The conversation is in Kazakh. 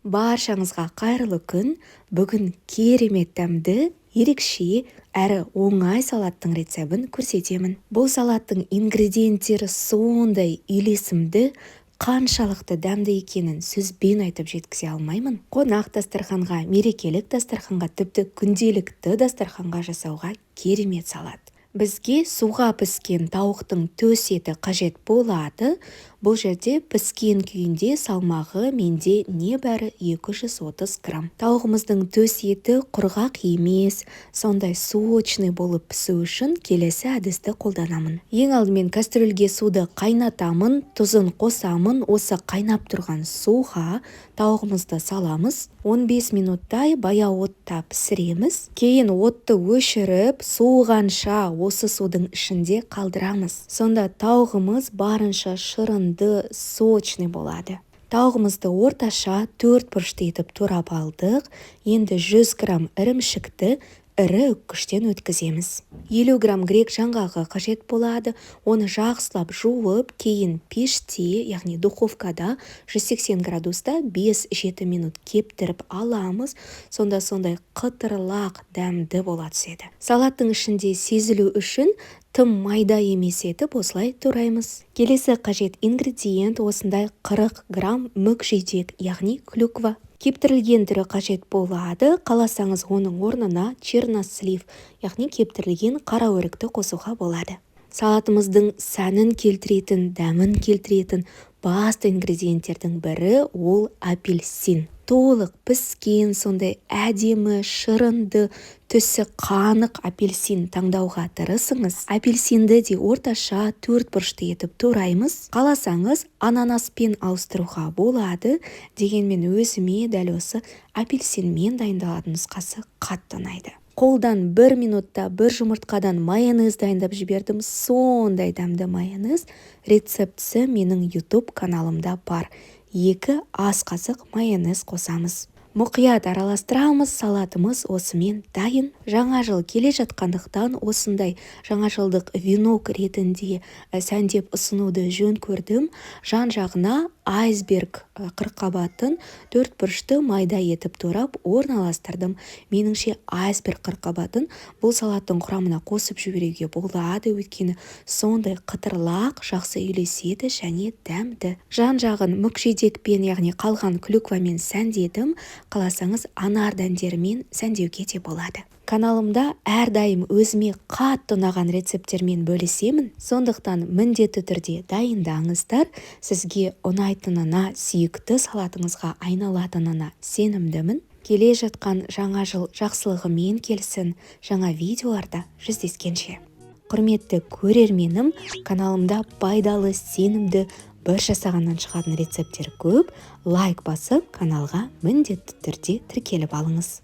Баршаңызға қайырлы күн! Бүгін керемет дәмді, ерекше әрі оңай салаттың рецебін көрсетемін. Бұл салаттың ингредиенттері сондай үйлесімді, қаншалықты дәмді екенін сөзбен айтып жеткізе алмаймын. Қонақ дастарханға, мерекелік дастарханға, тіпті күнделікті дастарханға жасауға керемет салат. Бізге суға піскен тауықтың төс еті қажет болады. Бұл жерде піскен күйінде салмағы менде небәрі 230 грамм. Тауығымыздың төс еті құрғақ емес, сондай сочный болып пісу үшін келесі әдісті қолданамын. Ең алдымен кастрюльге суды қайнатамын, тұзын қосамын. Осы қайнап тұрған суға тауығымызды саламыз. 15 минуттай баяу отта пісіреміз. Кейін отты өшіріп, суығанша осы судың ішінде қалдырамыз. Сонда тауығымыз барынша шырынды, сочный болады. Тауығымызды орташа төрт бұрышты етіп турап алдық. Енді 100 грамм ірімшікті ірі үккіштен өткіземіз. 50 грамм грек жаңғағы қажет болады. Оны жақсылап жуып, кейін пеште, яғни духовкада 180 градуста 5-7 минут кептіріп аламыз. Сонда сондай қытырлақ дәмді бола түседі. Салаттың ішінде сезілу үшін тым майда емес етіп осылай тураймыз. Келесі қажет ингредиент осындай 40 грамм мүк жидек, яғни клюква. Кептірілген түрі қажет болады. Қаласаңыз, оның орнына чернослив, яғни кептірілген қара өрікті қосуға болады. Салатымыздың сәнін келтіретін, дәмін келтіретін басты ингредиенттердің бірі ол апельсин. Толық піскен, сондай әдемі, шырынды, түсі қанық апельсин таңдауға тырысыңыз. Апельсинді де орташа төрт бұрышты етіп тураймыз. Қаласаңыз, ананаспен ауыстыруға болады, дегенмен өзіме дәл осы апельсинмен дайындалатын нұсқасы қатты ұнайды. Қолдан бір минутта бір жұмыртқадан майонез дайындап жібердім. Сондай дәмді майонез, рецептісі менің YouTube каналымда бар. 2 ас қасық майонез қосамыз. Мұқият араластырамыз, салатымыз осымен дайын. Жаңа жыл келе жатқандықтан, осындай жаңа жылдық венок ретінде сәндеп ұсынуды жөн көрдім. Жан жағына айсберг қырыққабатын төрт бұрышты майда етіп турап орналастырдым. Меніңше, айсберг қырыққабатын бұл салаттың құрамына қосып жіберуге болады, өйткені сондай қытырлақ, жақсы үйлеседі және дәмді. Жан жағын мүкжидекпен, яғни қалған клюквамен сәндедім. Қаласаңыз, анар дәндерімен сәндеуге де болады. Каналымда әрдайым өзіме қатты ұнаған рецепттермен бөлісемін, сондықтан міндетті түрде дайындаңыздар. Сізге ұнайтынына, сүйікті салатыңызға айналатынына сенімдімін. Келе жатқан жаңа жыл жақсылығымен келсін! Жаңа видеоларда жүздескенше! Құрметті көрерменім, каналымда пайдалы, сенімді, бір жасағаннан шығатын рецепттер көп. Лайк басып, каналға міндетті түрде тіркеліп алыңыз.